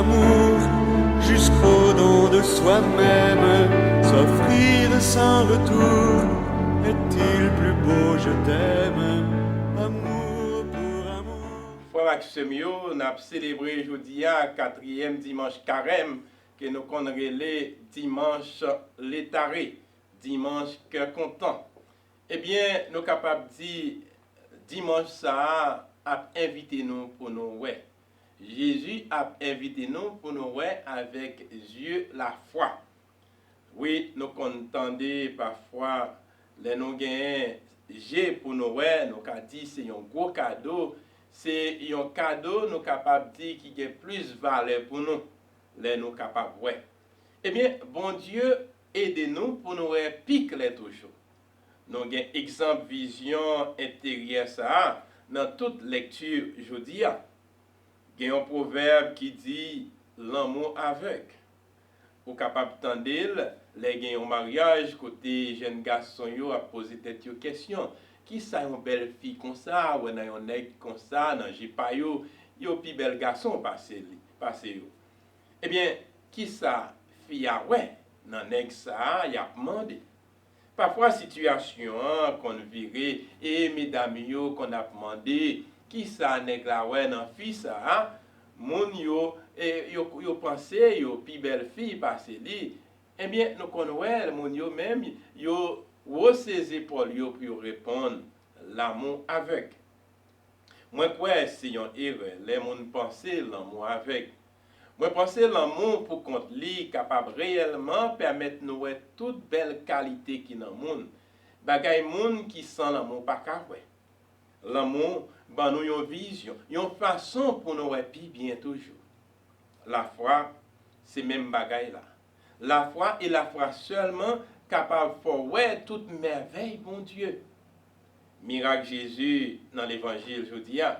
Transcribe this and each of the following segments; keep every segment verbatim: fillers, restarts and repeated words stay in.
Amour jusqu'au don de soi-même, s'offrir sans retour, est-il plus beau je t'aime, amour pour amour. Frè m ak sè m yo, n ap selebre jodi a katriyèm dimanch Karèm, ke nou konn rele dimanch letare, dimanch kè kontan. Ebyen, nou kapab di, dimanch sa a ap envite nou pou nou wè. Jezi ap envite nou pou nou wè avèk zye lafwa. Wi, nou konn tande pafwa, lè nou genyen je pou nou wè, nou ka di se yon gwo kado, se yon kado nou kapab di ki gen plis valè pou nou, lè nou kapab wè. Ebyen, Bondye ede nou pou nou wè pi klè toujou. Nou gen egzanp vizyon enteryè sa a nan tout lekti jodi a. Gen yon pwovèb ki di, lanmou avèg. Ou kapab tande l lè gen yon maryaj kote jèn gason yo ap poze tèt yo kesyon, kisa yon bèl fi konsa wè nan yon nèg konsa, nan je pa yo, yo pi bèl gason pase li, pase yo? Ebyen, kisa fi a wè nan nèg sa a, y ap mande? Pafwa, sitiyasyon an konn vire e medam yo konn ap mande kisa nèg la wè nan fi sa a. Moun yo, e, yo, yo panse yo pi bèl fi pase li. Ebyen, nou konn wè moun yo menm, yo wose zepòl yo pou yo reponn, lanmou avèg. Mwen kwè se yon erè lè moun panse lanmou avèg. Mwen panse lanmou pou kont li kapab reyèlman pèmèt nou wè tout bèl kalite ki nan moun, bagay moun ki san lanmou pa ka wè. Lanmou ban nou yon vizyon, yon fason pou nou wè pi byen toujou. Lafwa, se menm bagay la. Lafwa e lafwa sèlman kapab fè w wè tout mèvèy Bondye. Mirak Jezi nan levanjil jodi a,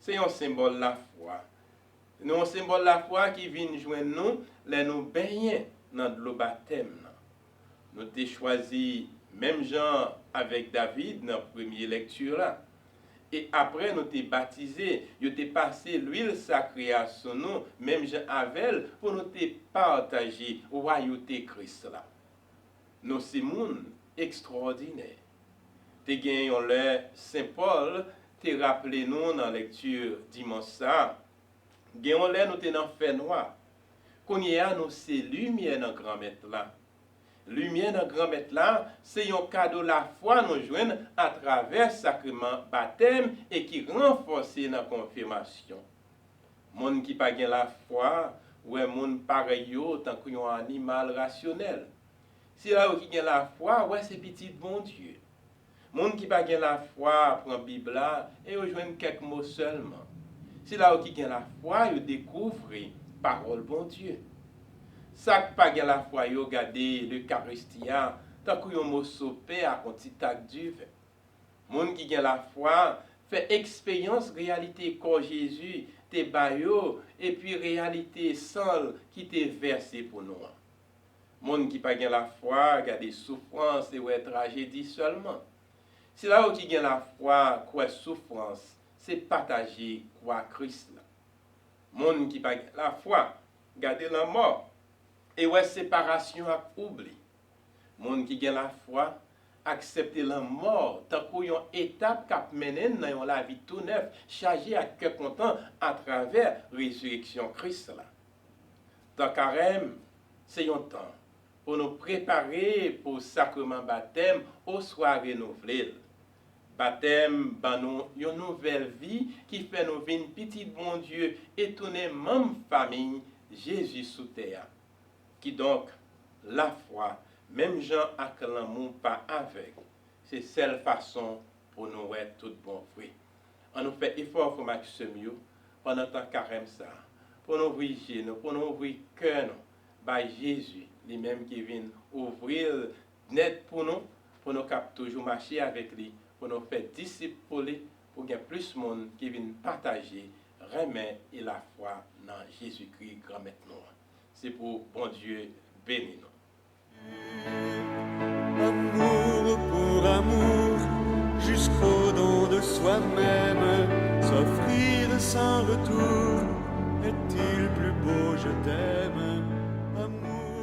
se yon senbòl lafwa. Yon senbòl lafwa ki vin jwenn nou lè nou benyen nan dlo batèm nan. Nou te chwazi, menm jan avèk David nan premye lekti la. E apre nou te batize, yo te pase lwil sakre a sou nou, menm jan avè l, pou nou te pataje wayote Kris la. Nou se moun ekstwòdinè. Te gen yon lè Sen Pòl te raple nou nan lekti dimanch sa a, gen yon lè nou te nan fènwa. Kounye a, nou se limyè nan Granmèt la. Limyè nan Granmèt la se yon kado lafwa nou jwenn atravè sakreman batèm e ki ranfòse nan konfimasyon. Moun ki pa gen lafwa wè moun parèy yo tankou yon animal rasyonèl. Sila yo ki gen lafwa wè se pitit Bondye. Moun ki pa gen lafwa pran Bib la e yo jwenn kèk mo sèlman. Sila yo ki gen lafwa yo dekouvri pawòl Bondye. Sa k pa gen lafwa yo gade Lekaristi a tankou yon moso pen ak yon ti tak diven. Moun ki gen lafwa fè eksperyans reyalite kò Jezi te ba yo epi reyalite san l ki te vèse pou nou an. Moun ki pa gen lafwa gade soufrans e wè trajedi sèlman. Sila yo ki gen lafwa kwè soufrans se pataje kwa Kris la. Moun ki pa gen lafwa gade lanmò e wè separasyon ak oubli. Moun ki gen lafwa aksepte lanmò tankou yon etap k ap mennen n nan yon lavi tou nèf, chaje ak kè kontan atravè rezireksyon Kris la. Tan Karèm se yon tan pou nou prepare pou sakreman batèm oswa renouvle l. Batèm ban nou yon nouvèl vi ki fè nou vin pitit Bondye e tounen manm fanmi Jezi sou tè a. Kidonk, lafwa, menm jan ak lanmou pa avèg, se sèl fason pou nou wè tout bon vre. Ann nou fè efò, frè m ak sè m yo, pandan tan Karèm sa a, pou n ouvri je nou, pou n ouvri kè nou bay Jezi, li menm ki vin ouvri l nèt pou nou, pou nou kab toujou mache avèk li, pou nou fè disip pou li, pou gen plis moun ki vin pataje renmen e lafwa nan Jezikri, Granmèt nou an. Se pou Bondye beni nou. Amour pour amour, jusqu'au don de soi-même, s'offrir sans retour, Dis le plus beau je t'aime, amour.